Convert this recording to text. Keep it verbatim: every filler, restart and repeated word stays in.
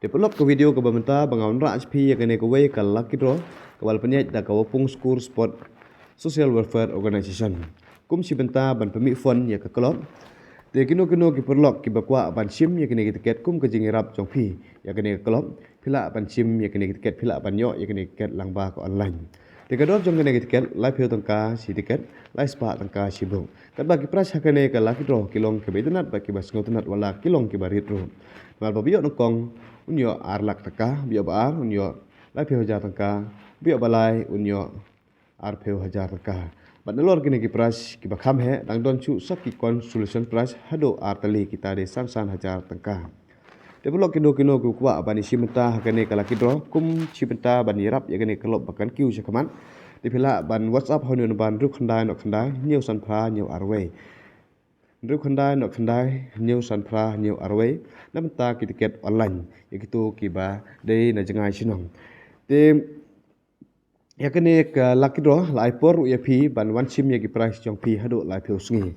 Te paralok, ka video kaba mynta ba nga wanrah sha phi ïa kane kawei ka lucky draw kaba la pynïaid da ka Wapung Skur Sport Social Welfare Organization. Kum shi bynta ban pynmih fund ïa ka club. Te kino kino ki paralok kiba kwah ban shim ïa kane ka tiket kum ka jingïarap jong phi ïa kane ka club, phi lah ban shim ïa kane ka tiket, phi lah ban ïoh ïa kane ka tiket lyngba ka online. Te ka dor jong kane ka tiket, laiphew tyngka shi tiket, laispah tyngka shi bok. Katba ki prize ha kane ka lucky draw ki long kiba itynnad bad kiba sngewtynnad, wat la ki long kiba rit ruh. Namar ba ba ïoh nyngkong un ïoh ar lak tyngka, ba ïoh ba ar un ïoh laiphew hajar tyngka, ba ïoh ba lai un ïoh arphew hajar tyngka. Bad nalor kine ki prize kiba kham heh, dang don shuh sa ki consolation prize haduh ar tylli, kita dei san san hajar tyngka. Te paralok, kino kino ki kwah ban ïashim bynta ha kane ka lucky draw kum shi bynta ban ïarap ïa kane ka club ba kan kiew sha khmat, te phi lah ban WhatsApp ha une u number hynriew khyndai nod khyndai hynñiew san phra hynñiew ar wei. Hynriew khyndai nod khyndai hynñiew san phra hynñiew ar wei na bynta ki tiket online ïa kito kiba dei na jngai shnong. Te ïa kane ka lucky draw la ai por ruh ïa phi ban wan shim ïa ki prize jong phi haduh laiphew sngi.